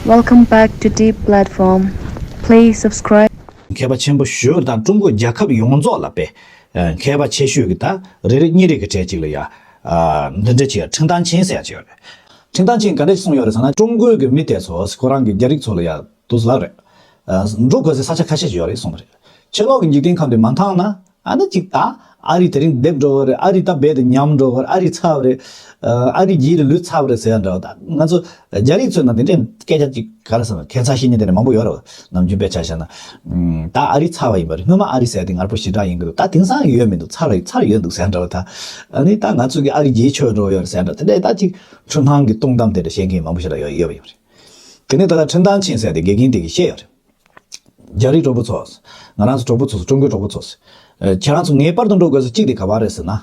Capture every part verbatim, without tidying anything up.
Welcome back to Deep Platform. Please subscribe. མཁས་པ་ཆེན་པོ་ཞུ་དང་ཀྲུང་གོ་རྒྱལ་ཁབ་ཡོངས་རྫོགས་ལ་པས་མཁས་པ་ཆེ་ཤོས་ཀྱི་ད་རེ་རེ་གཉིས་རེ་གི་གྲས་གཅིག་ལ་ཡ་འདི་འདྲ་ཅིག་ཁྲིན་ཏང་ཆིན་ཟེར་ཡ་ཅིག་ཡོད་རེད། ཁྲིན་ཏང་ཆིན་ག་འདྲ་ཞིག་གསུངས་ཡོད་རེད་ཟེར་ན། ཀྲུང་གོའི་གི་མི་དེ་ཚོ་ཁོ་རང་གི་རྒྱ་རིགས་ཚོ་ལ་ཡ་དུས་ལ་རེད། འགྲོ་དགོས་སའི་ས་ཆ་ཁ་ཤས་ཤིག་ཡོད་རེད་གསུངས་པ་རེད། ཕྱི་ལོགས་ཀྱི་འཇིག་རྟེན་ཁམས་དེ་མ་མཐོང་ན། ཨ་ནི་ཅིག་ད་ཨ་རི་དེ་རིང་འདེབས་འགྲོ་བ་རེད། ཨ་རི་ད་རྦད་དེ་ཉམས་འགྲོ་བ་རེད། ཨ་རི་ཚར་བ་རེད། ཨ་རི་རྗེས་ལ་ལུས་ཚར་བ་རེད་ཟེར་ཡ་འདྲ་བ། ད་ང་ཚོ་རྒྱ་རིགས་ཚོའི་ནང་དེ་འདྲའི་སྐད་ཆ་ཅིག་ག་རེ་ཟེར་ན། ཁྱད་མཚར་བཤད་མཁན་དེ་འདྲ་མང་པོ་ཡོད་རེད། ནམ་རྒྱུན་དཔེ་ཆ་བཞག་ན། ད་ཨ་རི་ཚར་བ་ཡིན་པ་རེད། སྔོན་མ་ཨ་རི་ཟེར་ཡ་དེ་ངར་པོ་ཞེ་དྲག་ཡིན་གྱི་འདུག་ད་དེང་སང་ཡོད་མི་འདུག་ཚར་ཚར་ཡོད་འདུག་ཟེར་འདྲ་བ། ད་ཨ་ནི་ད་ང་ཚོ་གི་ཨ་རི་རྗེས་ཆོད་འགྲོ་ཡོད་ཟེར་འདྲ། དེ་འདྲའི་ད་ཅིག་འཁྲུལ་སྣང་གི་སྟོང་གཏམ་དེ་འདྲ་བཤད་མཁན་མང་པོ་ཞེ་དྲག་ཡོད་ཡོད་པ་ཡིན་པ་རེད། དེ་ནས་ད་ལྟ་ཁྲིན་ཏང་ཆིན་ཟེར་ཡ་དེ་དགེ་རྒན་དེ་གིས་བཤད་ཡོད་རེད། རྒྱ་རིགས་གྲོགས་པོ་ཚོ། ང་རང་ཚོ་གྲོགས་པོ་ཚོ། ཀྲུང་གོའི་གྲོགས་པོ་ཚོ། ཨ། ཁྱེད་རང་ཚོ་ངེས་པར་དུ་འགྲོ་དགོས་ས་གཅིག་དེ་ག་པར་རེད་ཟེར་ན། ཨ།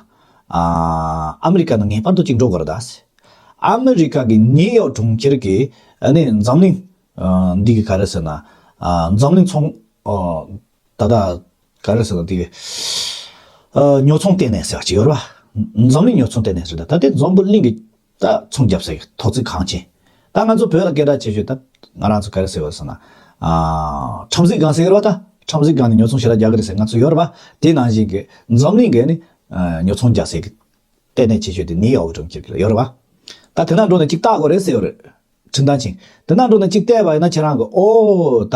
ཨ་མི་རི་ཀ་ནང་ངེས་པར་དུ་གཅིག་འགྲོ་དགོས་རེད་ད། ཨ་མི་རི་ཀ་གི་ནིའུ་ཡོག་གྲོང་ཁྱེར་གྱི་ཨ་ནི་འཛམ་གླིང་། ཨ། འདི་གི་ག་རེ་ཟེར་ན། ཨ། འཛམ་གླིང་ཚོང་། ཨ། ད་ལྟ་ག་རེ་ཟེར་ན་དེ་གི། ཨ། ཉོ་ཚོང་ལྟེ་གནས་ཟེར་བ་ཅིག་ཡོད་རེད་པ། འཛམ་གླིང་ཉོ་ཚོང་ལྟེ་གནས་ཟེར་ད། ད་དེ་འཛམ་བུ་གླིང་གི་ད་ཚོང་རྒྱབ་སའི་ཐོག་བརྩེགས་ཁང་ཆེན། ད་ང་ཚོ་བོད་ལ་སྐད་གྲགས་ཆེ་ཤོས་ད་ང་རང་ཚོ་ག་རེ་ཟེར་བ་ཟེར་ན། ཨ། ཁྲོམ་གཟིགས་སྒང་ཟེར་གི་རེད་པ། ད་ཁྲོམ་གཟིགས་སྒང་ནས་ཉོ་ཚོང་ཞེ་དྲག་རྒྱག་གི་རེད་ཟེར་ང་ཚོ་ཡོད་རེད་པ། དེ་ནང་བཞིན་གྱི་འཛམ་གླིང་གི་ནི། ཨ། ཉོ་ཚོང་རྒྱག་སའི་ལྟེ་གནས་ཆེ་ཤོས་དེ་ནིའུ་ཡོག་གྲོང་ཁྱེར་གྱི་ལ་ཡོད་རེད་པ། ད་དེ་ན་འགྲོ་ནས་གཅིག་བལྟ་དགོས་རེད་ཟེར་ཡོད་རེད། ཁྲིན་ཏང་ཆིན། དེ་ན་འགྲོ་ནས་གཅིག་བལྟས་པ་ཡིན་ན་ཁྱེད་རང་གི་ཨོ་ད།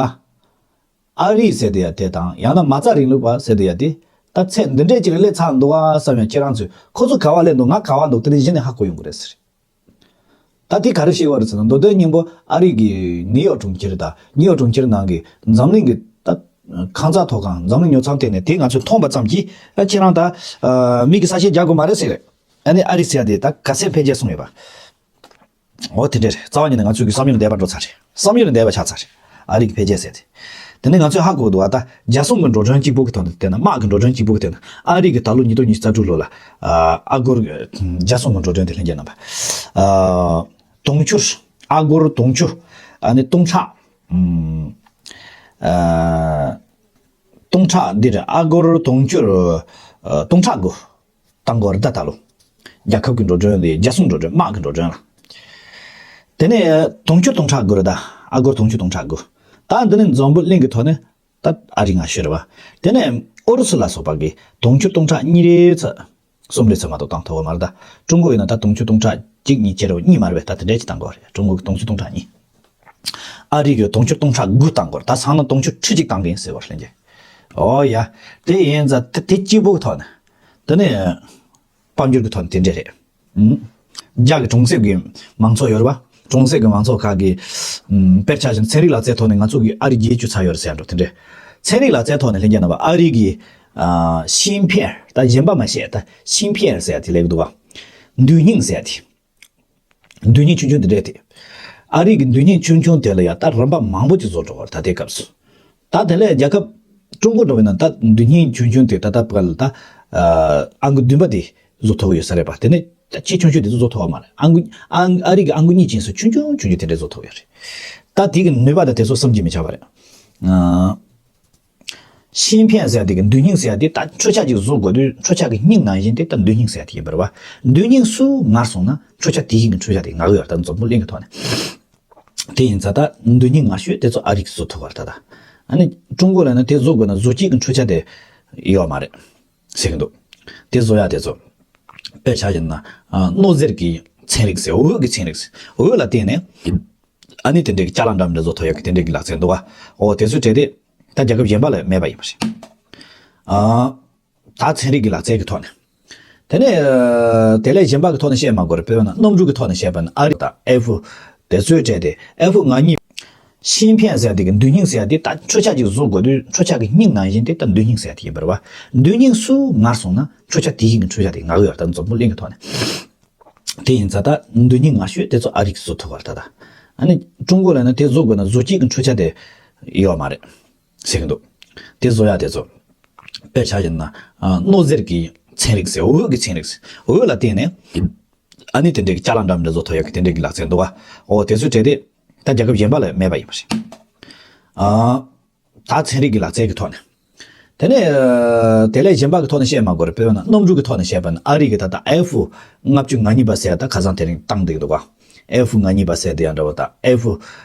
ཨ་རི་ཟེར་དེ་ཡ་དེ་དང་ཡང་ན་མ་རྩ་རིང་ལུགས་པ་ཟེར་དེ་ཡ་དེ། ད་ཚད་འདི་འདྲས་ཅིག་ལ་སླེབས་ཚར་འདུག་ཨ་བསམ་ཡ། ཁྱེད་རང་ཚོས་ཁོ་ཚོ་ག་པར་སླེབས་འདུག་ང་ག་པར་འདུག་དེ་འདྲས་གཞི་ནས་ཧ་གོ་ཡོང་གི་རེད་ཟེར། ད་དེ་ག་རེ་བཤད་པ་རེད་ཟེར་ན། མདོ་དོན་སྙིང་པོ་ཨ་རི་གི་ནིའུ་ཡོག་གྲོང་ཁྱེར་དང་ནིའུ་ཡོག་གྲོང་ཁྱེར་ནང་གི་འཛམ་གླིང་གི་ད་ཁང་བཟའ་ཐོག་ཁང་། འཛམ་གླིང་ཉོ་ཚོང་ལྟེ་གནས་དེ་ང་ཚོས་མཐོང་པ་ཙམ་གྱིས། ཨ། ཁྱེད་རང་ད། ཨ། མི་གི་ས་ཞེ་རྒྱག་དགོས་མ་རེད་ཟེར། ཨ་ནི་ཨ་རི་ཟེར་ཡ་དེ་ད་ག་ཚད་འཕེལ་རྒྱས་སོང་ཡོད་པ། འོ་དེ་འདྲ་རེད། རྩ་བ་ཉིད་ནས་ང་ཚོའི་གི་བསམ་ཡུལ་འདས་པ་འགྲོ་ཚར་རེད། བསམ་ཡུལ་འདས་པ་ཆགས་ཚར་རེད། ཨ་རི་གི་འཕེལ་རྒྱས་ཟེར་དེ། དེ་ནས་ང་ཚོས་ཧ་གོ་འདུག་པ། ད་རྒྱལ་སྲུང་གི་འགྲོ་གྲོན་གཅིག་པུ་གི་ཐོག་ནས་བལྟས་ན། དམག་གི་འགྲོ་གྲོན་གཅིག་པུ་གི་ཐོག་ནས་ཨ་རི་གི་ད་ལོ་ཉིས་སྟོང་ཉི་ཤུ་རྩ་དྲུག་ལོ་ལ། ཨ། ཨ་སྒོར་རྒྱལ་སྲུང་གི་འགྲོ་གྲོན་དེ་ལྷན་རྒྱས་རྣམ་པ། ཨ། དུང་ཕྱུར། ཨ་སྒོར་དུང་ཕྱུར། ཨ་ནི་སྟོང་ཕྲག་ཨ། སྟོང་ཕྲག་འདིར་ཨ་སྒོར་དུང་ཕྱུར། ཨ། སྟོང་ཕྲག་དགུ། བཏང་གི་ཡོད་རེད་ད། ད་ལོ་རྒྱལ་ཁབ་ཀྱི་འགྲོ་གྲོན་དེ། རྒྱལ་སྲུང་འགྲོ་གྲོན། དམག་གི་འགྲོ་གྲོན་ལ། དེ་ནས་དུང་ཕྱུར་སྟོང་ཕྲག་དགུ་རེད་ད། ཨ་སྒོར་དུང་ཕྱུར་སྟོང་ཕྲག་དགུ། ད་འདི་ནི་འཛམ་བུ་གླིང་གི་ཐོག་ནས་ད་ཨ་རི་ང་ཤོས་རེད་པ། དེ་ནས་ཨུ་རུ་སུ་ལ་སོགས་པ་གིས་དུང་ཕྱུར་སྟོང་ཕྲག་གཉིས་རེ་ཙམ། གསུམ་རེ་ཙམ་མ་གཏོགས་བཏང་ཐུབ་པ་མ་རེད་ད། ཀྲུང་གོ་ཡིན་ན་ད་དུང་ཕྱུར་སྟོང་ཕྲག་གཅིག་གཉིས་བྱས་རེད་པ། གཉིས་མ་རེད་པས། ད་དེ་འདྲས་ཅིག་བཏང་གི་ཡོད་རེད། ཀྲུང་གོ་གིས་དུང་ཕྱུར་སྟོང་ཕྲག་གཉིས། ཨ་རི་གིས་དུང་ཕྱུར་སྟོང་ཕྲག་དགུ་བཏང་གི་ཡོད་རེད། ད་སང་ན་དུང་ཕྱུར་ཁྲི་གཅིག་བཏང་གི་ཡིན་ཟེར་བ་རེད་ལྷན་རྒྱས། ཨོ་ཡ། དེ་ཡིན་ཙང་དེ་དེ་གཅིག་པུ་གི་ཐོག་ནས། དེ་ནས་དཔལ་འབྱོར་གྱི་ཐོག་ནས་དེ་འདྲས་རེད། ཨུམ། རྒྱ་གི་གྲོང་གསེབ་ཀྱི་མང་ཚོགས་ཡོད་རེད་པ། གྲོང་གསེབ་ཀྱི་མང་ཚོགས་ཁག་གིས། ཨུམ། དཔེར་ཆ་བཞག་ན་ཚན་རིག་ལག་རྩལ་ཐོག་ནས་ང་ཚོ་གི་ཨ་རི་རྒྱལ་སྤྱི་ཚར་ཡོད་རེད་ཟེར་ཡ་འགྲོ་དེ་འདྲས། ཚན་རིག་ལག་རྩལ་ཐོག་ནས་ལྷན་རྒྱས་རྣམ་པ། ཨ་རི་གི། ཨ། ཤིན་ཕིང་། ད་གཞན་པ་མ་བཤད། ད་ཤིན་ཕིང་ཟེར་ཡ་དེ་སླེབས་འདུག་པ། མདོས་སྙིང་ཟེར་ཡ་དེ། མདོས་སྙིང་ཆུང་ཆུང་དེ་འདྲས་དེ། ཨ་རི་གི་མདོས་སྙིང་ཆུང་ཆུང་དེ་ལ་ཡ་ད་རིམ་པ་མང་པོ་ཅིག་བཟོ་འགྲོ་བར་ད་ལྟའི་སྐབས་སུ། ད་དེ་ལས་རྒྱལ་ཁབ་ཀྲུང་གོ་འགྲོ་བས་ན་ད་མདོས་སྙིང་ཆུང་ཆུང་དེ་ད་ལྟ་བར་ལ་ད། ཨ། ཨང་ཀི་བདུན་པ་དེ་བཟོ་ཐུབ་ཡོད་ས་རེད་པ། དེ་ནས་ད་ཆེས་ཆུང་ཤོས་དེ་ཚོ་བཟོ་ཐུབ་པ་མ་རེད། ཨང་ཀི། ཨང་། ཨ་རི་གི་ཨང་ཀི་གཉིས་ཅན་སོགས་ཆུང་ཆུང་ཆུང་ཆུང་དེ་འདྲས་བཟོ་ཐུབ་ཡོད་རེད། ད་དེ་གི་ནུས་པ་དང་དེ་ཚོ་བསམ་གྱིས་མི་ཁྱབ་པ་རེད། ཨ། ཤིན་ཕིང་ཟེར་ཡ་དེ་གི་མདོས་སྙིང་ཟེར་ཡ་དེ། ད་འཕྲུལ་ཆས་ཅིག་བཟོ་དགོས་དུས་འཕྲུལ་ཆས་ཀྱི་སྙིང་ནང་བཞིན་དེ་ད་མདོས་སྙིང་ཟེར་ཡ་དེ་ཡིན་པ་རེད་པ། མདོས་སྙིང་སུ་ངར་སོང་ན་འཕྲུལ་ཆས་དེ་བཞིན་གྱི་འཕྲུལ་ཆས་དེ་ངར་གི་ཡོད་རེད་ད། འཛམ་བུ་གླིང་གི་ཐོག་ནས། དེ་ཡིན་ཙང་ད་མདོས་སྙིང་ངར་ཤོས་དེ་ཚོ་ཨ་རི་གིས་བཟོ་ཐུབ་པ་རེད་ད། ད་ཨ་ནི་ཀྲུང་གོ་ལ་ནི་དེ་བཟོ་དགོས་ན་བཟོ་བྱེད་ཀྱི་འཕྲུལ་ཆས་དེ་ཡོད་མ་རེད་ཟེར་གྱི་འདུག་དེ་བཟོ་ཡ་དེ་ཚོ། དཔེར་ཆ་བཞག་ན། ཨ། རྣོ་ཟེར་གྱི་ཚན་རིག་ཟེར། འོད་ཀྱི་ཚན་རིག་ཟེར། འོད་ལ་བརྟེན་ནས། ཨ་ནི་དེ་འདྲའི་ཅ་ལག་འདྲ་མི་འདྲ་བཟོ་ཐུབ་ཡག་གི་དེ་འདྲའི་གི་ལག་རྩལ་འདུག་ག་ཨོ་དེ་ཚོའི་གྲས་དེ་ད་རྒྱལ་ཁབ་གཞན་པ་ལ་མེད་པ་ཡིན་པ་རེད། ཨ། ད་ཚན་རིག་གི་ལག་རྩལ་གྱི་ཐོག་ནས། དེ་ནས་དེ་ལས་གཞན་པ་གི་ཐོག་ནས་བཤད་མ་དགོས་རེད། དཔེར་ན་གནམ་གྲུ་གི་ཐོག་ནས་བཤད་པ་ན་ཨ་རི་དང་ཨེ་ཧྥུ། དེ་ཚོའི་གྲས་དེ་ཨེ་ཧྥུ་ང་གཉིས། ཤིན་ཕིང་ཟེར་དེ་གི་མདོས་སྙིང་ཟེར་དེ། ད་འཕྲུལ་ཆས་ཅིག་བཟོ་དགོས་དུས་འཕྲུལ་ཆས་ཀྱི་སྙིང་ནང་བཞིན་དེ་ད་མདོས་སྙིང་ཟེར་དེ་ཡིན་པ་རེད་པ། མདོས་སྙིང་སུ་ངར་སོང་ན་འཕྲུལ་ཆས་དེ་བཞིན་གྱི་འཕྲུལ་ཆས་དེ་ངར་གི་ཡོད་རེད་ད། འཛམ་བུ་གླིང་གི་ཐོག་ནས། དེ་ཡིན་ཙང་ད་མདོས་སྙིང་ངར་ཤོས་དེ་ཚོ་ཨ་རི་གིས་བཟོ་ཐུབ་པ་རེད་ད། ད་ཨ་ནི་ཀྲུང་གོ་ལ་ནི་དེ་བཟོ་དགོས་ན་བཟོ་བྱེད་ཀྱི་འཕྲུལ་ཆས་དེ་ཡོད་མ་རེད་ཟེར་གྱི་འདུག་དེ་བཟོ་ཡ་དེ་ཚོ། དཔེར་ཆ་བཞག་ན། ཨ། རྣོ་ཟེར་གྱི་ཚན་རིག་ཟེར། འོད་ཀྱི་ཚན་རིག་ཟེར། འོད་ལ་བརྟེན་ནས། ཨ་ནི་དེ་འདྲའི་ཅ་ལག་འདྲ་མི་འདྲ་བཟོ་ཐུབ་ཡག་གི་དེ་འདྲའི་གི་ལག་རྩལ་འདུག་ག་ཨོ་དེ་ཚོའི་གྲས་དེ་ད་རྒྱལ་ཁབ་གཞན་པ་ལ་མེད་པ་ཡིན་པ་རེད། ཨ། ད་ཚན་རིག་གི་ལག་རྩལ་གྱི་ཐོག་ནས། དེ་ནས་དེ་ལས་གཞན་པ་གི་ཐོག་ནས་བཤད་མ་དགོས་རེད། དཔེར་ན་གནམ་གྲུ་གི་ཐོག་ནས་བཤད་པ་ན་ཨ་རི་གི་ད་ལྟ་ཨེ་ཧྥུ་ལྔ་བཅུ་ང་གཉིས་པ་ཟེར་ཡ་ད་ཁ་སང་དེ་རིང་བཏང་བསྡད་ཀྱི་འདུག་ག་ཨེ་ཧྥུ་ང་གཉིས་པ་ཟེར་དེ་ཡང་འདྲ་བོ་ད་ཨེ་ཧྥུ་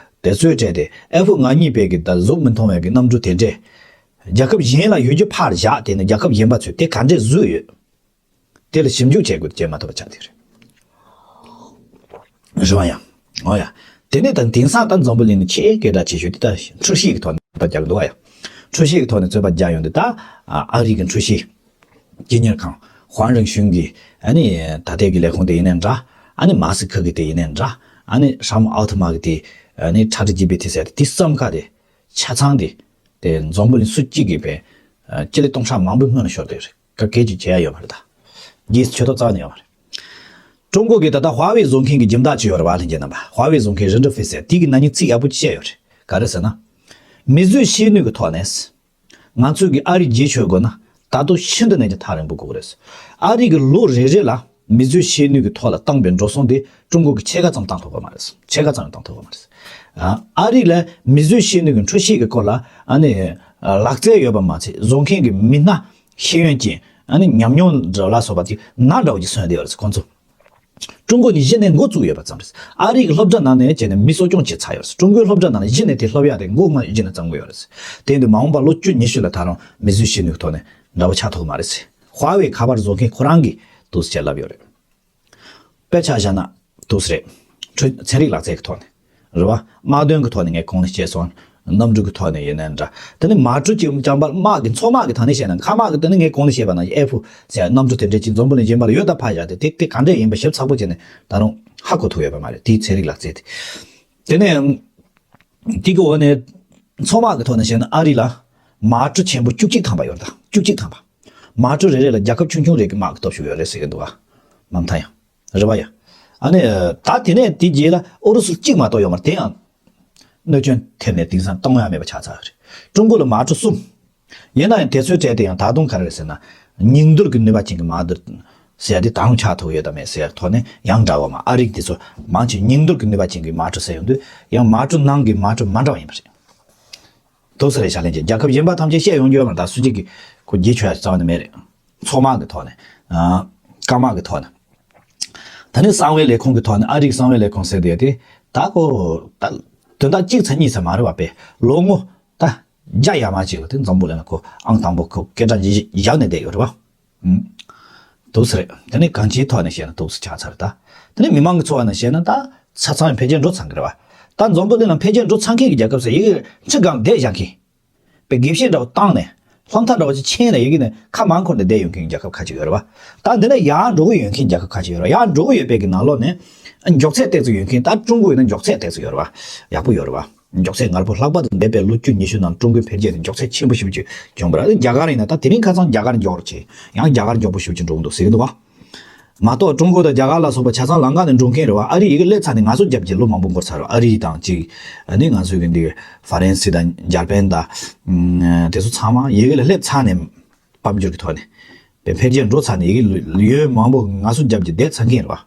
དེ་ཚོའི་གྲས་དེ་ཨེ་ཕུ་ང་གཉིས་པའི་གི་ད་གཟུགས་མི་མཐོང་བའི་གི་གནམ་གྲུ་དེ་འདྲས་རྒྱལ་ཁབ་གཞན་ལ་ཡོད་རྒྱུ་ཕར་བཞག་དེ་ནི་རྒྱལ་ཁབ་གཞན་པ་ཚོས་དེ་ག་འདྲས་བཟོས་ཡོད། དེ་ལ་ཞིབ་འཇུག་བྱེད་དགོས་བྱེད་མ་ཐུབ་པ་ཆགས་དེ་རེད། རེད་བ་ཡ། འོ་ཡ། དེ་ནས་ད་དེང་སང་ད་འཛམ་བུ་གླིང་ནི་ཆེས་སྐད་གྲགས་ཆེ་ཤོས་དེ་ད་འཁྲུལ་ཞིག་གི་ཐོག་ནས་རྩོད་པ་རྒྱག་འདུག་བ་ཡ། འཁྲུལ་ཞིག་གི་ཐོག་ནས་རྩོད་པ་རྒྱག་ཡོང་དུས་ད་ཨ་རི་གི་འཁྲུལ་ཞིག་སྤྱི་གཉེར་ཁང་ཧུའང་རིང་ཤུན་གྱི་ཨ་ནི་ད་ལྟའི་གི་ལས་ཁུངས་དེ་ཡིན་ནའི་འདྲ། ཨ་ནི་མཱ་སི་ཁི་གི་དེ་ཡིན་ནའི་འདྲ། ཨ་ནི་ཧྲམ་ཨའོ་ཐི་མ་གི་དེ་ཨ་ནི་ཁྲ་ཁྲི་ཇི་པི་ཐི་ཟེར་དེ་དེ་ཙམ་ཁ་དེ་ཆ་ཚང་དེ་དེ་འཛམ་བུ་གླིང་སུ་གཅིག་གིས་པའི་སྤྱི་ལེ་སྟོང་ཕྲག་མང་པོའི་སྔོན་ལ་ཤོར་དེ་རེད། ག་གེ་ཅིག་བྱེད་ཡ་ཡོད་མ་རེད་ད། རྗེས་སུ་ཆོད་ཐོག་རྩ་ནས་ཡོད་མ་རེད། ཀྲུང་གོ་གི་ད་ལྟ་ཧྭ་ཝེ་བཟོ་མཁན་གྱི་སྦྱིན་བདག་ཅིག་ཡོད་རེད་བ། ལྷན་རྒྱས་རྣམ་པ། ཧྭ་ཝེ་བཟོ་མཁན་རིན་ཀྲི་ཧྥེ་ཟེར་དེ་གི་ན་ནིང་ཚིག་ཡག་པོ་ཅིག་བཤད་ཡོད་རེད། ག་རེ་ཟེར་ན། མིས་བཟོས་ཤེས་ནུས་ཀྱི་ཐོག་ནས། ང་ཚོས་ཀྱི་ཨ་རི་རྗེས་ཆོད་དགོས་ན་ད་དུང་ཤིན་ཏུ་ནས་ཀྱང་ཐག་རིང་པོ་དགོས་ཀྱི་རེད། ཨ་རི་གི་ལོ་རེ་རེ་ལ་མིས་བཟོས་ཤེས་ནུས་ཀྱི་ཐོག་ལ་བཏང་པའི་འགྲོ་སོང་དེ་ཀྲུང་གོ་གི་ཕྱེད་ཀ་ཙམ་བཏང་ཐུབ་ཀྱི་མ་རེད། ཕྱེད་ཀ་ཙམ་ཡང་བཏང་ཐུབ་ཀྱི་མ་རེད། ཨ་རི་ལ་མིས་བཟོས་ཤེས་ནུས་ཀྱི་འཕྲུལ་ཆས་ཀྱི་སྐོར་ལ་ཨ་ནི་ལག་རྩལ་ཡོད་པ་མ་ཚད་བཟོ་མཁན་གྱི་མི་སྣ། ཤེས་ཡོན་ཅན། ཨ་ནི་ཉམས་མྱོང་འདྲ་ལ་སོགས་པ་དེ་ན་འདྲ་བོ་ཅིག་སོན་བསྡད་ཡོད་རེད་ཁོང་ཚོ། ཀྲུང་གོ་ནི་གཞི་ནས་འགོ་བཙུགས་ཡོད་པ་ཙམ་རེད། ཨ་རི་གི་སློབ་གྲྭ་ནང་ནས་བྱས་ནས་མི་གསོ་སྐྱོང་བྱས་ཚར་ཡོད་རེད། ཀྲུང་གོའི་སློབ་གྲྭ་ནང་ནས་གཞི་ནས་དེ་སློབ་ཡག་དེ་འགོ་མ་གཞི་ནས་བརྩམས་ཀྱི་ཡོད་རེད། དེ་ཡིན་དུས་མ་འོངས་པ་ལོ་བཅུ་ཉི་ཤུ་ལ་ད་རུང་མིས་བཟོས་ཤེས་ནུས་ཀྱི་ཐོག་ནས་འདྲ་བོ་ཆགས་ཐུབ་ཀྱི་མ་རེད་ཟེར། ཧྭ་ཝེ་ཁ་པར་བཟོ་མཁན་ཁོ་རང་གིས་འདུག་སེ་བྱས་ལབ་ཡོད་རེད། དཔེ་ཆ་བཞག་ན་འདུག་སེ་རེད། ཚན་རིག་ལག་རྩལ་གྱི་ཐོག་ནས། རེད་བ། དམག་དོན་གྱི་ཐོག་ནས་ངས་གོང་ནས་བཤད་སོང་། གནམ་གྲུ་གི་ཐོག་ནས་ཡིན་ན་འདྲ། དེ་ནས་མ་གྲུ་གཅིག་བརྐྱངས་པ་དམག་གི་མཚོ་དམག་གི་ཐོག་ནས་བཤད་ན་མཁའ་དམག་གི་དེ་ནས་ངས་གོང་ནས་བཤད་པ་ན་ཨེ་ཕུ་ཟེར་གནམ་གྲུ་དེ་འདྲས་ཅིག་འཛམ་བུ་གླིང་གཞན་པ་ལ་ཡོད་ད་ཕར་བཞག་སྟེ་དེ་དེ་ག་འདྲས་ཡིན་པ་ཞིབ་ཚགས་པོ་བྱས་ནས་ད་རུང་ཧ་གོ་ཐུབ་ཡོད་པ་མ་རེད། དེའི་ཚན་རིག་ལག་རྩལ་དེ། དེ་ནས་དེ་གི་འོག་ནས་མཚོ་དམག་གི་ཐོག་ནས་བཤད་ན་ཨ་རི་ལ་མ་གྲུ་ཆེན་པོ་བཅུ་གཅིག་ཐམ་པ་ཡོད་རེད་ད། བཅུ་གཅིག་ཐམ་པ། མ་གྲུ་རེ་རེ་ལ་རྒྱལ་ཁབ་ཆུང་ཆུང་རེ་གི་དམག་གི་སྟོབས་ཤུགས་ཡོད་རེད་ཟེར་གྱི་འདུག་ཨ། མ་མཐའ་ཡང་། རེད་བ་ཡ། ཨ་ནི། ད་དེ་ནས་དེ་རྗེས་ལ་ཨུ་རུ་སུ་གཅིག་མ་གཏོགས་ཡོད་མ་རེད་དེ་ཡང་། གནོད་སྐྱོན་ཐེབས་ནས་དེང་སང་གཏོང་ཡ་མེད་པ་ཆགས་ཚར་བ་རེད། ཀྲུང་གོ་ལ་མ་གྲུ་གསུམ། ཡིན་ན་ཡང་དེ་ཚོའི་གྲས་དེ་ཡང་ད་དུང་ག་རེ་རེད་ཟེར་ན། ཉིང་རྡུལ་གྱི་ནུས་པ་ཅན་གྱི་མ་རྡུལ་ཟེར་ཡ་དེ་ད་རུང་ཆགས་ཐུབ་ཡོད་དམ་མེད་ཟེར་ཡ་ཐོག་ནས་ཡང་འདྲ་བོ་མ་ཨ་རིག་དེ་ཚོ་མང་ཆེ་ཉིང་རྡུལ་གྱི་ནུས་པ་ཅན་གྱི་མ་གྲུ་ཟེར་ཡོང་དུས་ཡང་མ་གྲུ་ནང་གི་མ་གྲུ་མ་འདྲ་བ་ཡིན་པ་རེད། འདུག་སེ་རེད་ཤག་ལྷན་རྒྱས། རྒྱལ་ཁབ་གཞན་པ་ཐམས་ཅད་བཤད་ཡོང་རྒྱུ་ཡོད་མ་རེད་ད། སུ་གཅིག་གིས་ཁོ་རྗེས་ཆོད་ཡ་རྩ་བ་ནས་མེད་རེད། མཚོ་དམག་གི་ཐོག་ནས། ཨ། སྐམ་དམག་གི་ཐོག་ནས། ད་ནི་གསང་བའི་ལས་ཁུངས་ཀྱི་ཐོག་ནས་ཨ་རིའི་གསང་བའི་ལས་ཁུངས་ཟེར་དེ་དེ་ད་ཁོ་ད་དོན་དག་གཅིག་ཚེ་གཉིས་ཚེ་མ་རེད་བ། དཔེ་ལོ་ངོ་ད་བརྒྱ་ཡར་མར་ཅིག་ལ་དེ་འཛམ་བུ་གླིང་ལ་ཁོ་ཨང་དང་པོ་ཁོ་སྐད་གྲགས་ཇི་བཞག་ནས་བསྡད་ཡོད་རེད་བ། ཨུམ། འདུག་སེ་རེད། དེ་ནི་གང་ཅིའི་ཐོག་ནས་བཤད་ན་འདུག་སེ་ཆགས་ཚར་ད། དེ་ནི་མི་མང་གི་འཚོ་བ་ནང་བཤད་ན་ད་ཆ་ཚང་འཕེལ་རྒྱས་འགྲོ་ཚར་གི་རེད་བ། ད་འཛམ་བུ་གླིང་ལ་འཕེལ་རྒྱས་འགྲོ་ཚར་མཁན་གྱི་རྒྱལ་ཁབ་ཟེར་ཡི་གེ་ཁྲི་སྒང་བསྡད་བཞག་མཁན། དཔེ་དགེ་བཤེས་འདྲ་བོ་བཏང་ནས་སློབ་མཐར་འདྲ་བོ་ཅིག་ཕྱིན་ནས་ཡི་གེ་ནས་ཁ་མང་འཁོར་ནས་བསྡད་ཡོད་མཁན་གྱི་རྒྱལ་ཁབ་ཁ་ཅིག་ཡོད་རེད་བ། ད་འདི་ནས་ཡར་འགྲོ་གི་ཡོད་མཁན་རྒྱལ་ཁབ་ཁ་ཅིག་ཡོད་རེད་བ། ཡར་འགྲོ་གི་ཡོད་པའི་གི་ནང་ལོགས་ནས་མགྱོགས་ཚད་ཏོག་ཙམ་ཡོད་མཁན། ད་ཀྲུང་གོ་ཡིན་ན་མགྱོགས་ཚད་ཏོག་ཙམ་ཡོད་རེད་བ། ཡག་པོ་ཡོད་རེད་བ། མགྱོགས་ཚད་ངར་པོ། ལྷག་པར་དུ་འདས་པའི་ལོ་བཅུ་ཉི་ཤུ་ནང་ཀྲུང་གོའི་འཕེལ་རྒྱས་དེ་མགྱོགས་ཚད་ཆེན་པོ་ཞེ་པོ་ཅིག་བྱུང་བ་རེད། རྒྱ་གར་ཡིན་ན་ད་དེ་རིང་ཁ་སང་རྒྱ་གར་མགྱོགས་རུ་ཕྱིན། ཡང་རྒྱ་གར་མགྱོགས་པོ་ཞེ་པོ་ཅིག་འགྲོ་གི་འདུག་ཟེར་གི་འདུག་བ། མ་གཏོགས་ཀྲུང་གོ་དང་རྒྱ་གར་ལ་སོགས་པ་ཆ་ཚང་ལམ་ཁ་ནས་འགྲོ་མཁན་རེད་བ། ཨ་རི་ཡི་གེ་སླེབས་ཚར་ནས་ང་ཚོ་རྒྱབ་ཀྱི་ལོ་མང་པོ་འགོར་ཚར་རེད། ཨ་རི་དང་གཅིག་ཨ་ནི་ང་ཚོའི་གི་འདི་ཧྥ་རན་སི་དང་འཇར་པན་དང་། དེ་ཚོ་ཚང་མ་ཡི་གེ་ལ་སླེབས་ཚར་ནས་དཔལ་འབྱོར་གྱི་ཐོག་ནས་དཔེ་འཕེལ་རྒྱས་འགྲོ་ཚར་ནས་ཡི་གེ་ལོ་ཡོད་མང་པོ་ང་ཚོ་རྒྱབ་ཀྱི་བསྡད་ཚར་མཁན་རེད་བ།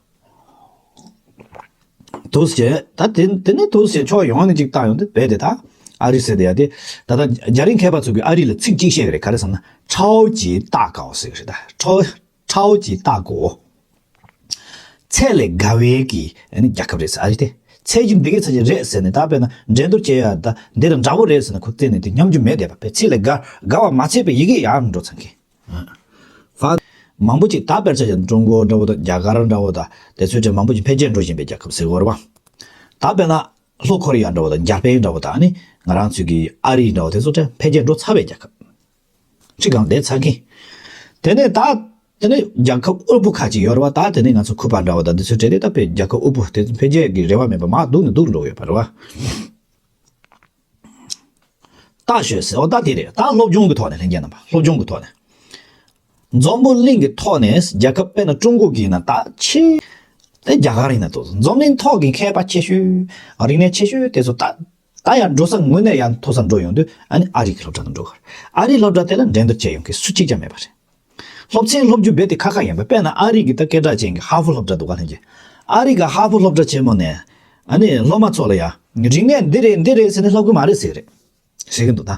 འདུག་སེ་བྱས། ད་དེ་དེ་ནས་འདུག་སེ་ཕྱོགས་ཡོངས་ནས་ཅིག་བལྟ་ཡོང་དུས་རྦད་དེ་ད་ཨ་རི་ཟེར་དེ་ཡ་དེ་ད་ལྟ་རྒྱ་རིགས་མཁས་པ་ཚོ་གིས་ཨ་རི་ལ་ཚིག་གཅིག་བཤད་གི་རེད། ག་རེ་ཟེར་ན་超级大国ཟེར་གི་རེད་ད། 超超级大国。 ཚད་ལས་བརྒལ་བའི་གི་ཨ་ནི་རྒྱལ་ཁབ་རེད་ཟེར། ཨ་རི་དེ་ཚད་གཞི་འདི་གའི་ཚད་གཞི་རེད་ཟེར་ནས་ད་དཔེར་ན་འགྲན་བསྡུར་བྱེད་ཡ་ད་འདི་དང་འདྲ་བོ་རེད་ཟེར་ན་ཁོ་བཙལ་ནས་དེ་སྙོམ་རྒྱུ་མེད་བསྡད་པ། དཔེ་ཚད་ལས་བརྒལ་བརྒལ་བ་མ་ཚད་པའི་ཡི་གེ་ཡར་འགྲོ་ཚར་མཁན། ཧྥ། མང་པོ་ཅིག་ད་དཔེར་ཆ་བཞག་ན་ཀྲུང་གོ་འདྲ་བོ་དང་རྒྱ་གར་འདྲ་བོ་དང་དེ་ཚོའི་གྲས་མང་པོ་ཅིག་འཕེལ་རྒྱས་འགྲོ་བཞིན་པའི་རྒྱལ་ཁབ་ཟེར་དགོས་རེད་བ། ད་དཔེར་ན་ལྷོ་ཁོ་རི་ཡ་འདྲ་བོ་དང་འཇར་པན་འདྲ་བོ་དང་ཨ་ནི་ང་རང་ཚོའི་གི་ཨ་རི་འདྲ་བོ་དེ་ཚོ་གྲས་འཕེལ་རྒྱས་འགྲོ་ཚར་བའི་རྒྱལ་ཁབ། ཁྲི་སྒང་བསྡད་ཚར་མཁན། དེ་ནས་ད་དེ་ནས་རྒྱལ་ཁབ་དབུལ་པོ་ཁག་ཅིག་ཡོད་རེད་བ། ད་དེ་ནས་ང་ཚོ་ཁུ་པ་འདྲ་བོ་དང་དེ་ཚོའི་གྲས་དེ་ད་དཔེ་རྒྱལ་ཁབ་དབུལ་པོ་དེ་ཚོ་འཕེལ་རྒྱས་ཀྱི་རེ་བ་མེད་པ་མར་སྡུག་ནས་སྡུག་འགྲོ་ཡོད་པ་རེད་བ། ལྟ་ཤོད་ཟེར་བ་ད་དེ་རེད། ད་སློབ་སྦྱོང་གི་ཐོག་ནས་ལྷན་རྒྱས་རྣམ་པ་སློབ་སྦྱོང་གི་ཐོག་ནས། འཛམ་བུ་གླིང་གི་ཐོག་ནས་རྒྱལ་ཁབ་དཔེར་ན་ཀྲུང་གོ་གི་ཡིན་ན་ད་ཆེ། དེ་རྒྱ་གར་ཡིན་ན་ཏོག་ཙམ་འཛམ་གླིང་ཐོག་གི་མཁས་པ་ཆེ་ཤོས། རིག་གནས་ཆེ་ཤོས་དེ་ཚོ་ད། ད་ཡང་འགྲོ་ས་དངོས་གནས་ཡང་མཐོ་ས་འགྲོ་ཡོང་དུས་ཨ་ནི་ཨ་རི་གི་སློབ་གྲྭ་དུ་འགྲོ་གི་རེད། ཨ་རིའི་སློབ་གྲྭ་དེ་ལ་འགྲན་བསྡུར་བྱེད་ཡོང་མཁན་སུ་གཅིག་ཀྱང་མེད་པ་རེད། སློབ་ཚན་སློབ་རྒྱུ་རྦད་དེ་ཁག་ཁག་ཡིན་པ། དཔེར་ན་ཨ་རི་གི་ད་སྐད་གྲགས་ཅན་གྱི་ཧར་ཝརཌ་སློབ་གྲྭ་འདུག་ག་ལྷན་རྒྱས། ཨ་རི་གི་ཧར་ཝརཌ་སློབ་གྲྭ་ཆེན་མོ་ནས་ཨ་ནི་སློབ་མ་ཚོ་ལ་ཡ་རིག་གནས་འདི་རེད་འདི་རེད་ཟེར་ནས་སློབ་གི་མ་རེད་ཟེར་གི་རེད། ཟེར་གི་འདུག་ད།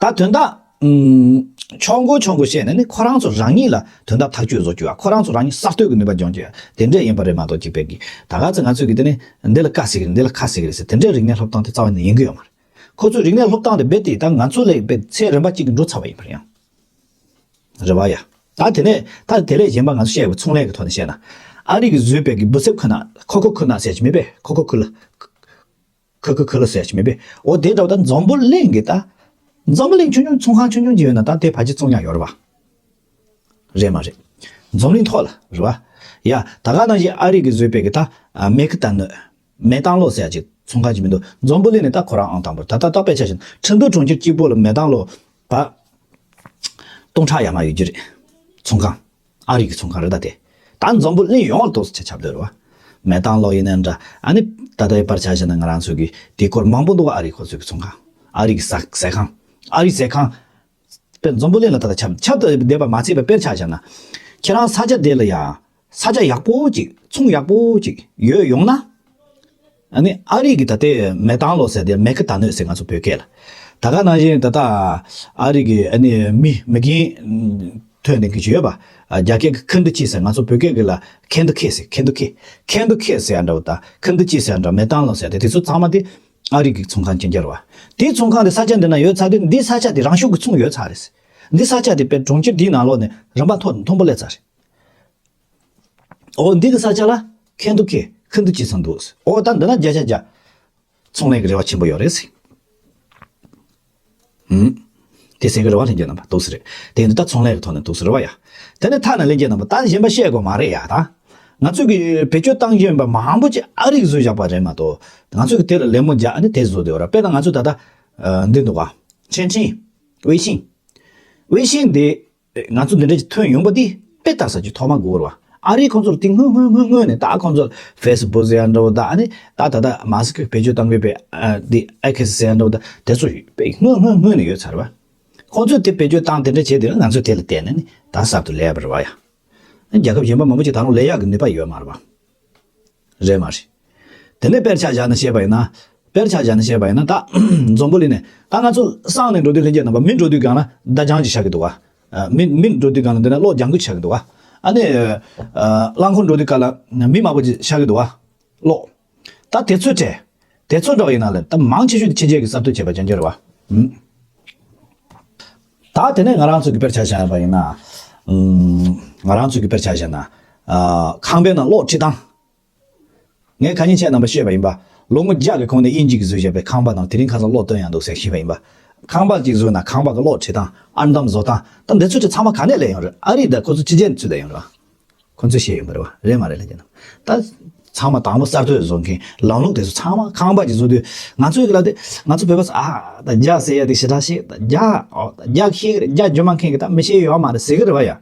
ད་དོན་དག་ ཨུམ། ཆོག་མགོ་ཆོག་མགོ་བཤད་ནས་ནི་ཁོ་རང་ཚོ་རང་ཉིད་ལ་དོན་དག་ཐག་གཅོད་བཟོ་རྒྱུ་ཡ། ཁོ་རང་ཚོ་རང་ཉིད་གསར་གཏོད་ཀྱི་ནུས་པ་སྦྱོང་རྒྱུ་ཡ། དེ་འདྲས་ཡིན་པ་རེད་མ་གཏོགས་ཅིག་པའི་གི་ད་ག་ཚོད་ང་ཚོས་གི་དེ་ནི་འདི་ལ་དཀའ་སྲིད་གི་རེད། འདི་ལ་དཀའ་སྲིད་གི་རེད་ཟེར། དེ་འདྲས་རིག་གནས་སློབ་སྟངས་དེ་རྩ་བ་ནས་ཡིན་གི་ཡོད་མ་རེད། ཁོ་ཚོའི་རིག་གནས་སློབ་སྟངས་དེ་རྦད་དེ་ད་ང་ཚོ་ལས་རྦད་ཚད་རིམ་པ་གཅིག་གི་འགྲོ་ཚར་བ་ཡིན་པ་རེད་ཡང་། རེད་བ་ཡ། ད་དེ་ནས་ད་དེ་ལས་གཞན་པ་ང་ཚོ་བཤད་པའི་ཚོང་ལས་ཀྱི་ཐོག་ནས་བཤད་ན། ཨ་རི་གི་བཟོས་པའི་གི་འབུ་སྲིབ་ཁུ་ན་ཁོ་ཁོ་ཁུ་ན་ཟེར་གྱི་མེད་པས། ཁོ་ཁོ་ཁུ་ལ། ཁུ་ཁུ་ཁུ་ལ་ཟེར་གྱི་མེད་པས། འོ་དེ་འདྲ་བ་ད་འཛམ་བུ་གླིང་གི་ད། འཛམ་བུ་གླིང་ཆུང་ཆུང་ཚོང་ཁང་ཆུང་ཆུང་ཅིག་ཡོད་ན་ད་དེ་ཕལ་ཆེར་ཚོང་ཡག་ཡོད་རེད་བ། རེད་མ་རེད། འཛམ་གླིང་ཐོག་ལ་རེད་བ། ཡ་ད་ག་ནང་བཞིན་ཨ་རི་གི་བཟོས་པའི་གི་ད། མེ་ཁི་ཏ་ནོ། མེ་ཏང་ལོ་ཟེར་ཡ་ཅིག་ཚོང་ཁང་ཅིག་མི་འདུག་འཛམ་བུ་གླིང་ནས་ད་ཁོ་རང་ཨང་དང་པོ་རེད། ད་ད་ད་དཔེ་ཆ་བཞག་ན་ཁྲིན་ཏུའུ་གྲོང་ཁྱེར་གཅིག་པོ་ལ་མེ་ཏང་ལོ། བ། སྟོང་ཕྲག་ཡར་མར་ཡོད་རྒྱུ་རེད། ཚོང་ཁང་། ཨ་རི་གི་ཚོང་ཁང་རེད་ད་དེ། ད་འཛམ་བུ་གླིང་ཡོངས་ལ་ཏོག་ཙམ་ཆ་ཁྱབ་སྡོད་རེད་བ། མེ་ཏང་ལོ་ཡིན་ནའི་འདྲ། ཨ་ནི་ད་ལྟ་ཡི་པར་ཆ་བཞག་ན་ང་རང་ཚོ་གི་དེ་སྐོར་མང་པོ་འདུག་ཨ་རི་ཁོ་ཚོ་གི་ཚོང་ཁང་། ཨ་རི་གི་ཟ་ཟས་ཁང་། ཨ་རི་ཟས་ཁང་། དཔེར་འཛམ་བུ་གླིང་ལ་ད་ལྟ་ཁྱབ་ཁྱབ་ཏུ་བསྡད་པ་མ་ཚད་པ་དཔེར་ཆ་བཞག་ན། ཁྱེད་རང་ས་ཆ་དེ་ལ་ཡ། ས་ཆ་ཡག་པོ་ཅིག་ཚོང་ཡག་པོ་ཅིག་ཡོད་ཡོང་ན། ཨ་ནི་ཨ་རི་གི་ད་ལྟའི་མེ་ཏང་ལོ་ཟེར་དེ་མེ་ཁི་ཏ་ནོ་ཟེར་ང་ཚོ་བོད་སྐད་ལ། ད་ག་ནང་བཞིན་ད་ལྟ་ཨ་རི་གི་ཨ་ནི་མི་མི་རྒན་ཐོན་ནས་གི་ཅིག་ཡོད་པ། རྒྱ་སྐད་གི་ཁི་འདི་ཅི་ཟེར་ང་ཚོ་བོད་སྐད་གི་ལ་ཁེན་ཏུ་ཁེ་ཟེར། ཁེན་ཏུ་ཁེ། ཁེན་ཏུ་ཁེ་ཟེར་ཡ་འདྲ་བོ་ད་ཁི་འདི་ཅི་ཟེར་ཡ་འདྲ་མེ་ཏང་ལོ་ཟེར་དེ་དེ་ཚོ་ཚང་མ་དེ་ཨ་རི་གི་ཚོང་ཁང་ཅན་ཅན་རེད་བ། དེའི་ཚོང་ཁང་དེ་ས་ཆ་འདི་ན་ཡོད་ཚར་དུས་འདི་ས་ཆ་དེ་རང་ཤུགས་ཀྱི་ཚོང་ཡོད་ཚར་རེད། འདི་ས་ཆ་དེ་དཔེ་གྲོང་ཁྱེར་འདིའི་ནང་ལོགས་ནས་རིམ་པ་མཐོ་མཐོན་པོ་སླེབས་ཚར་རེད། འོ་འདི་གི་ས་ཆ་ལ་ཁེན་ཏུ་ཁེ་ཁི་འདི་ཅི་ཟེར་འདུག་འོ་ད་འདི་ན་བརྒྱ་ཆ་བརྒྱ་ཚོང་ལས་ཀྱི་རེ་བ་ཆེན་པོ་ཡོད་རེད་ཟེར། ཧུམ། དེ་ཟེར་གི་རེད་བ་ལྷན་རྒྱས་རྣམ་པ། འདུག་སེ་རེད། དེ་འདི་ད་ཚོང་ལས་ཀྱི་ཐོག་ནས་འདུག་སེ་རེད་བ་ཡ། དེ་ནས་ཐ་ན་ལྷན་རྒྱས་རྣམ་པ་ད་གཞན་པ་བཤད་དགོས་མ་རེད་ཡ་ད། ང་ཚོས་ཀྱི་བེད་སྤྱོད་བཏང་བཞིན་པ་མང་པོ་ཅིག་ཨ་རིག་བཟོས་བཞག་པ་རེད་མ་གཏོགས། ང་ཚོས་ཀྱི་དེ་ལ་ལད་མོ་རྒྱག་ཨ་ནི་དེ་བཟོ་བསྡད་ཡོད་ར། དཔེར་ན་ང་ཚོས་ད་ལྟ་འདི་འདུག་ག་ཆེན་ཆིང་། ཝེ་ཤིང་། ཝེ་ཤིང་དེ། ང་ཚོ་འདི་འདྲ་ཅིག་ཐོན་ཡོང་པ་འདི་དཔེ་ལྟ་ས་ཅིག་ཐོག་མ་དགོས་རེད་བ། ཨ་རིས་ཁོང་ཚོར་དེ་སྔོན་སྔོན་སྔོན་སྔོན་ནས་ད་ཁོང་ཚོར་ཧྥེ་སི་བུག་ཟེར་ཡ་འདྲ་བོ་ད་ཨ་ནི་ད་ད་ལྟ་མ་སི་ཀི་བེད་སྤྱོད་གཏང་གི་པའི་ཨ་འདི་ཨེ་ཁེ་སི་ཟེར་ཡ་འདྲ་བོ་ད་དེ་ཚོ་དཔེ་སྔོན་སྔོན་སྔོན་ནས་ཡོད་ཚར་བ། ཁོང་ཚོས་དེ་བེད་སྤྱོད་བཏང་དེ་འདྲ་བྱས་དེ་ང་ཚོས་དེ་ལ་བལྟས་ནས་ནི་ད་གསར་དུ་ལས་པ་རེད་བ་ཡ། རྒྱལ་ཁབ་གཞན་པ་མང་པོ་ཅིག་ད་རུང་ལས་ཡག་གི་ནུས་པ་ཡོད་མ་རེད་བ། རེད་མ་རེད། དེ་ནས་དཔེར་ཆ་བཞག་ན་བཤད་པ་ཡིན་ན། དཔེར་ཆ་བཞག་ན་བཤད་པ་ཡིན་ན་ད། འཛམ་བུ་གླིང་ནས་ད་ང་ཚོ་སང་ནས་འགྲོ་དུས་ལྷན་རྒྱས་རྣམ་པ་མི་འགྲོ་དུས་སྒང་ལ་བརྡ་བྱང་ཅིག་ཤར་གི་འདུག་བ། མི་མི་འགྲོ་དུས་སྒང་ལ་འདི་ན་གློག་ལྗང་ཁུ་ཤར་གི་འདུག་བ། ཨ་ནི། རླངས་འཁོར་འགྲོ་དུས་སྒང་ལ་མི་མང་པོ་ཅིག་ཤར་གི་འདུག་བ། གློག་ད་དེ་ཚོ་བྲལ། དེ་ཚོ་འདྲ་བ་ཡིན་ན་ལས་ད་མང་ཆེ་ཤོས་དེ་ཕྱི་རྒྱལ་གྱི་གསར་གཏོད་བྱས་པ་ཅན་ཅན་རེད་བ། ད་དེ་ནས་ང་རང་ཚོ་གི་དཔེར་ཆ་བཞག་པ་ཡིན་ན། ང་རང་ཚོ་གི་དཔེར་ཆ་བཞག་ན། ཁང་པའི་ནང་གློག་འཁྲི་སྟངས། ངས་ཁ་ཉིན་ཁྱེད་རྣམ་པ་ཤོད་པ་ཡིན་པ། ལོ་ངོ་བརྒྱ་གི་གོང་ནས་དབྱིན་ཇི་གིས་བཟོས་བཞག་པའི་ཁང་པ་དང་དེ་རིང་ཁ་སང་གློག་བཏོན་ཡང་འདུག་ཟེར་ཤེས་པ་ཡིན་པ། ཁང་པ་གཅིག་བཟོས་ན་ཁང་པ་གི་གློག་འཁྲི་སྟངས། ཨར་འདམ་བཟོ་སྟངས། ད་འདི་ཚོ་ཚང་མ་ག་ནས་སླེབས་ཡོང་རེད། ཨ་རི་དང་ཁོ་ཚོ་ཕྱི་རྒྱལ་ནས་ཚུར་སླེབས་ཡོང་རེད་བ། ཁོ་ཚོས་ཤེས་ཡོང་གི་རེད་བ། རེད་མ་རེད་ལྷན་རྒྱས་རྣམ། ད་ཚང་མ་དང་པོ་གསར་གཏོད་བཟོ་མཁན་ལམ་ལུགས་དེ་ཚོ་ཚང་མ་ཁང་པ་གཅིག་བཟོ་དུས་ང་ཚོའི་གི་ལ་དེ་ང་ཚོ་བོད་པ་ཚོ་ཨ་ད་རྒྱ་ཟེར་ཡ་དེ་ཞེ་དྲག་ཤེས། ད་རྒྱ་ཨོ་ད་རྒྱ་ཤེས་ཀྱི་རེད། རྒྱ་རྒྱུ་མ་མཁན་གི་ད་མི་ཤེས་ཡོད་མ་རེད་ཟེར་གི་རེད་བ་ཡ།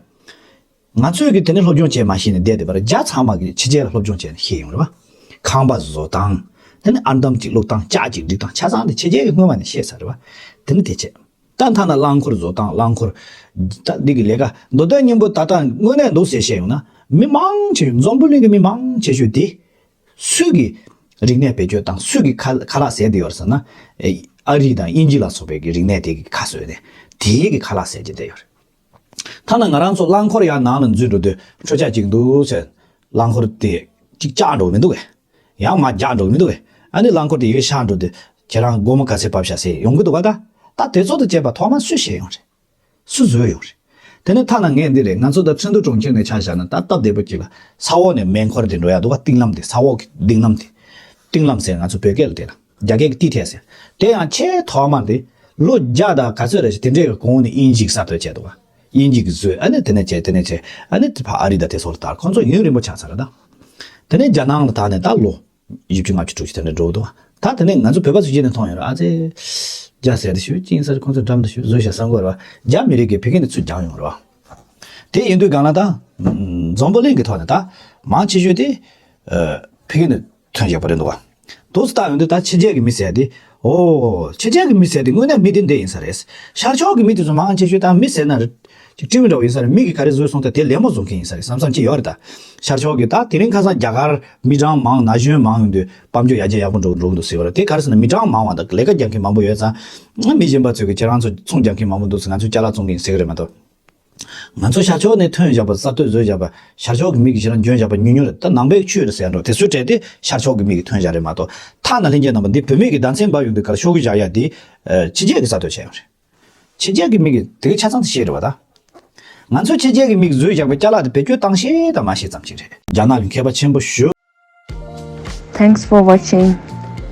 ང་ཚོས་ཀྱིས་དེ་ནི་སློབ་སྦྱོང་བྱས་མ་ཤེས་ནས་བསྡད་བསྡད་པར་རྒྱ་ཚང་མ་གིས་ཕྱི་རྒྱལ་ལ་སློབ་སྦྱོང་བྱས་ནས་ཤེས་ཡོང་རེད་བ། ཁང་པ་བཟོ་སྟངས། དེ་ནི་ཨར་འདམ་གཅིག་བླུགས་སྟངས། ལྕགས་གཅིག་སྒྲིག་སྟངས། ཆ་ཚང་དེ་ཕྱི་རྒྱལ་གྱིས་སྔོན་མ་ནས་ཤེས་ཚར་རེད་བ། དེ་ནི་དེ་བྱས། ད་ཐ་ན་རླངས་འཁོར་བཟོ་སྟངས། རླངས་འཁོར། ད་འདི་གི་ལས་ཀ་མདོ་དོན་སྙིང་པོ་ད་ལྟ་དངོས་གནས་འདུག་ཟེར་བཤད་ཡོང་ན་མི་མང་ཆེ་ཤོས། འཛམ་བུ་གླིང་གི་མི་མང་ཆེ་ཤོས་དེ། སུས་ཀྱི་རིག་གནས་བེད་སྤྱོད་དང་སུས་ཀྱི་ཁ་ཁ་ལག་ཟས་བསྡད་ཡོད་རེད་ཟེར་ན། ཨ་རི་དང་དབྱིན་ཇི་ལ་སོགས་པའི་གི་རིག་གནས་དེ་གི་ཁ་བཟོས་ནས་དེའི་གི་ཁ་ལག་ཟས་ཀྱི་བསྡད་ཡོད་རེད། ཐ་ན་ང་རང་ཚོ་རླངས་འཁོར་ཡར་ནང་ལ་འཛུལ་འགྲོ་དུས་འཕྲུལ་ཆས་གཅིག་འདུག་ཟེར། རླངས་འཁོར་དེ་གཅིག་བཅག་འགྲོ་གི་མི་འདུག་གས། ཡང་མར་རྒྱག་འགྲོ་གི་མི་འདུག་གས། ཨ་ནི་རླངས་འཁོར་དེ་ཡི་གེ་ཤར་འགྲོ་དུས་ཁྱེད་རང་སྒོར་མོ་ག་ཚད་བབས་ཤག་ཟེར་ཡོང་གི་འདུག་ག་ད་ད་དེ་ཚོ་དང་བཅས་པ་ཐོག་མར་སུས་བཤད་ཡོང་རེད། སུས་བཟོས་ཡོང་རེད། དེ་ནས་ཐ་ན་ངས་འདི་རེད། ང་ཚོ་ད་ཁྲིན་ཏུའུ་གྲོང་ཁྱེར་ནས་ཆ་བཞག་ན་ད་སྟབས་བདེ་པོ་གཅིག་ལ་ས་འོག་ནས་མེ་འཁོར་དེ་འགྲོ་ཡ་འདུག་ག་གཏིང་ལམ་དེ། ས་འོག་གི་གཏིང་ལམ་དེ། གཏིང་ལམ་ཟེར་ང་ཚོ་བོད་སྐད་ལ་དེ་ལ། རྒྱ་སྐད་ཀྱི་ཏི་ཐེ་ཟེར། དེ་ཡང་ཆེས་ཐོག་མར་དེ་ལོ་བརྒྱ་དང་ག་ཚོད་རེད་ཅེ་དེ་འདྲའི་གི་གོང་ནས་དབྱིན་ཇིས་གསར་གཏོད་བྱས་འདུག་ག་དབྱིན་ཇི་གིས་བཟོས། ཨ་ནི་དེ་ནས་བྱས། དེ་ནས་བྱས། ཨ་ནི་དེ་ཕར་ཨ་རི་དང་དེ་ཚོ་ལ་དར། ཁོང་ཚོ་ཡུན་རིང་པོ་ཆགས་ཚར་རེད་ད། དེ་ནས་རྒྱ་ནང་ལ་དར་ནས་ད་ལོ་བཞི་བཅུ་ལྔ་བཅུ་དྲུག་ཅུ་དེ་འདྲ་འགྲོ་འདུག་ག་ད་དེ་ནས་ང་ཚོ་བོད་པ་ཚོ་གཞི་ནས་མཐོང་ཡོད་རེད། ཨ་ཙེ། རྒྱ་ཟེར་དེ་ཞུ་གཅིག་ཡིན་ས་རེད། ཁོང་ཚོ་འགྲམ་དུ་ཞུ་བཟོས་བཞག་བསམ་གི་རེད་བ། རྒྱ་མི་རིགས་ཀྱིས་བོད་སྐད་འདི་ཚུར་སྦྱངས་ཡོང་རེད་བ། དེ་ཡིན་དུས་སྒང་ལ་ད། འཛམ་བུ་གླིང་གི་ཐོག་ནས་ད། མང་ཆེ་ཤོས་དེ། བོད་སྐད་འདི་ཐོན་བཞག་པ་རེད་འདུག་ག་འདུག་སེ་ལྟ་ཡོང་དུས་ད་ཕྱི་རྒྱལ་གྱི་མི་ཟེར་དེ། ཨོ། ཕྱི་རྒྱལ་གྱི་མི་ཟེར་དེ་དངོས་གནས་མི་དེ་འདྲ་ཡིན་ས་རེད། ཤར་ཕྱོགས་ཀྱི་མི་དེ་ཚོ་མང་ཆེ་ཤོས་ད་མི་ཟེར་ན་རེད། ཅིག་སྤྲེའུ་འདྲ་བོ་ཡིན་ས་རེད། མི་གིས་ག་རེ་བཟོས་སོང་སྟེ་དེ་ལད་མོ་བཟོ་མཁན་ཡིན་ས་རེད་བསམ་བསམ་ཅིག་ཡོད་རེད། ད་ཤར་ཕྱོགས་ཀྱི་ད་དེ་རིང་ཁ་སང་རྒྱ་གར་མི་གྲངས་མང་ན་གཞོན་མང་ཡོང་དུས་དཔལ་འབྱོར་ཡར་རྒྱས་ཡག་པོ་འགྲོ་འགྲོ་གི་འདུག་ཟེར་བ་རེད། དེ་ག་རེ་ཟེར་ན་མི་གྲངས་མང་བ་དང་ལས་ཀ་རྒྱག་མཁན་མང་པོ་ཡོད་ཙང་། མི་གཞན་པ་ཚོས་ཀྱི་ཁྱེད་རང་ཚོ་ཚོང་རྒྱག་མཁན་མང་པོ་འདུག་ཟེར་ང་ཚོས་ཅ་ལག་བཙོང་གི་ཡིན་ཟེར་གི་རེད་མ་གཏོགས། ང་ཚོ་ཤར་ཕྱོགས་ནས་ཐོན་བཞག་པ་གསར་གཏོད་བཟོས་བཞག་པ་ཤར་ཕྱོགས་ཀྱི་མི་གིས་ཁྱེད་རང་འཇོན་བཞག་པ་ཉུང་ཉུང་རེད། ད་ནང་པའི་ཆོས་རེད་ཟེར་འགྲོ་དེ་ཚོའི་གྲས་དེ་ཤར་ཕྱོགས་ཀྱི་མི་གིས་ཐོན་བཞག་རེད་མ་གཏོགས། ཐ་ན་ལྷན་རྒྱས་རྣམ་པ་འདི་བུད་མེད་ཀྱི་ཟླ་མཚན་འབར་ཡོང་དུས་གར་ཤོག་གུ་བཞག་ཡ་དེ་ཕྱི་རྒྱལ་གྱི་གསར་གཏོད་བྱས་ཡོད་རེད། ཕྱི་རྒྱལ་གྱི་མི་གིས་དེ་ག་ཆ་ཚང་དེ་ཤེས་རེད་བ་ད། ང་ཚོ་ཕྱི་རྒྱལ་གྱི་མི་གིས་བཟོས་བཞག་པའི་ཅ་ལག་དེ་བེད་སྤྱོད་བཏང་ཤེས་དང་མ་ཤེས་ཙམ་ཅིག་རེད། རྒྱ་ནག་གི་མཁས་པ་ཆེན་པོ་ཞུ། Thanks for watching.